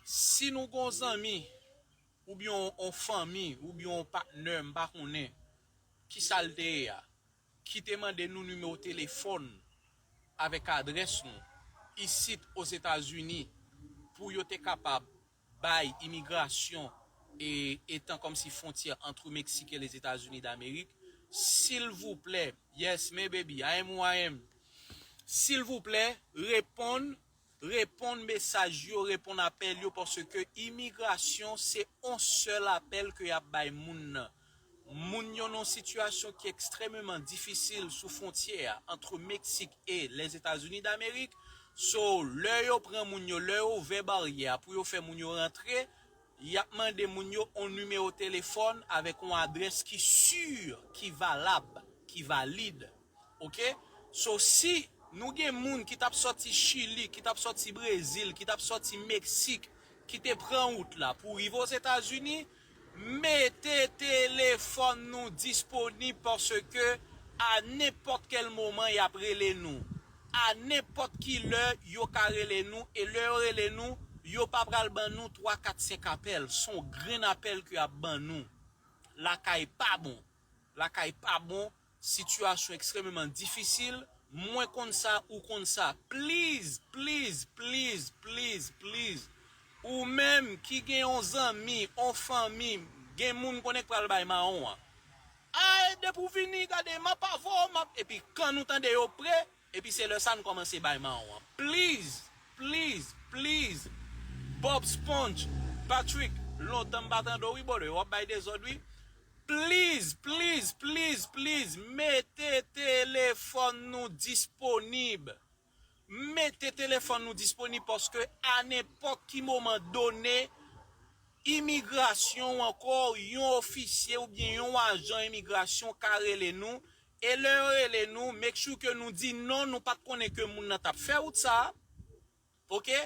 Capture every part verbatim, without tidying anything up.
Si nou gon zanmi, oubyen on, on fanmi, oubyen on patnè, m pa konnen, ki sa l te ye a, ki te mande nou nimewo telefòn avèk adrès nou isit Ozetazini pou yo te kapab bay imigrasyon e etan kòmsi fwontyè ant Meksik e Lèzetazini Damerik, silvouplè, yes, my baby, I am who I am. Silvouplè, reponn, reponn mesaj yo, reponn apèl yo, paske imigrasyon se on sèl apèl ke y ap bay moun nan. Moun yo nan yon sitiyasyon ki ekstrèmeman difisil sou fwontyè a ant Meksik e Lèzetazini Damerik. So, lè yo pran moun yo, lè yo ouvè baryè a pou yo fè moun yo rantre, y ap mande moun yo on nimewo telefòn avèk on adrès ki si, ki valab, ki valid. Oke? So, si nou gen moun ki t ap sòti Chili, ki t ap sòti Brezil, ki t ap sòti Meksik, ki te pran wout la pou rive Ozetazini, mete telefòn nou disponib paske a nenpòt kèl moman y ap rele nou. A nenpòt ki lè yo ka rele nou, e lè yo rele nou, yo pa pral ban nou twa, kat, senk apèl. Se on grenn apèl ke y ap ban nou. Lakay pa bon. Lakay pa bon. Sitiyasyon ekstrèmeman difisil. Mwen konn sa, ou konn sa. Please, please, please, please, please. Ou menm ki gen yon zanmi, yon fanmi, gen moun konnen k pral bay mawon an. Ay, depi w vini, gade, m ap avè w, m ap, epi kan nou tande yo pre, epi se lè sa n kòmanse bay mawon an. Please, please, please. Bob Sponge, Patrick, lontan m pa tande w wi, brother, w ap bay dezòd wi. Please, please, please, please, mete telefòn nou disponib. Mete telefòn nou disponib paske a nenpòt ki moman done, imigrasyon ankò, yon ofisye oubyen yon ajan imigrasyon ka rele nou. E lè yo rele nou, make sure ke nou di non, nou pa t konnen ke moun nan t ap fè wout sa a. Oke?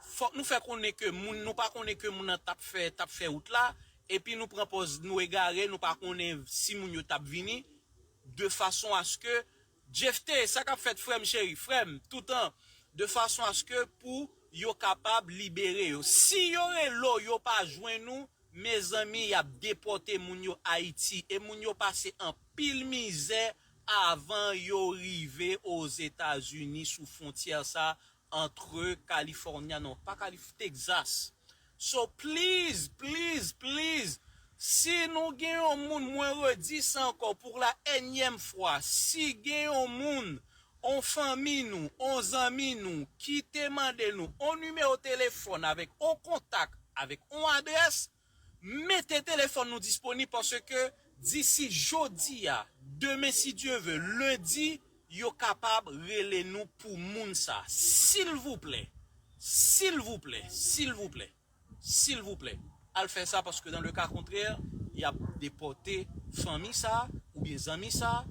Fòk nou fè konnen ke moun, nou pa konnen ke moun nan t ap fè, t ap fè wout la, epi nou pran pòz nou egare, nou pa konnen si moun yo t ap vini, de fason aske, Jefte, sa k ap fèt, frè m cheri, frè m, toutan, de fason aske pou yo kapab libere yo. Si yo rele w, yo pa jwenn ou, mezanmi, y ap depòte moun yo Ayiti, e moun yo pase anpil mizè avan yo rive Ozetazini sou fwontyè sa, antre California, non, pa Kalif-, Texas. So, please, please, please, si nou gen yon moun, mwen redi sa ankò pou la ènyèm fwa, si gen yon moun, on fanmi nou, on zanmi nou, ki te mande nou on nimewo telefòn avèk on kontak, avèk on adrès, mete telefòn nou disponib paske disi jodi a, demen si Dye ve, lendi, yo kapab rele nou pou moun sa. Silvouplè, silvouplè, silvouplè, silvouplè, al fè sa paske dans le cas contraire, y ap depòte fanmi sa oubyen zanmi sa.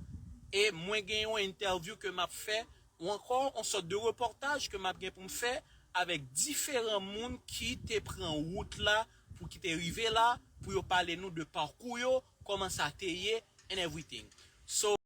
E mwen gen yon entèvyou ke m ap fè, ou ankò on sòt de repòtaj ke m ap gen pou m fè avèk diferan moun ki te pran wout la pou ki te rive la, pou yo pale nou de pakou yo, kòman sa te ye, and everything. So,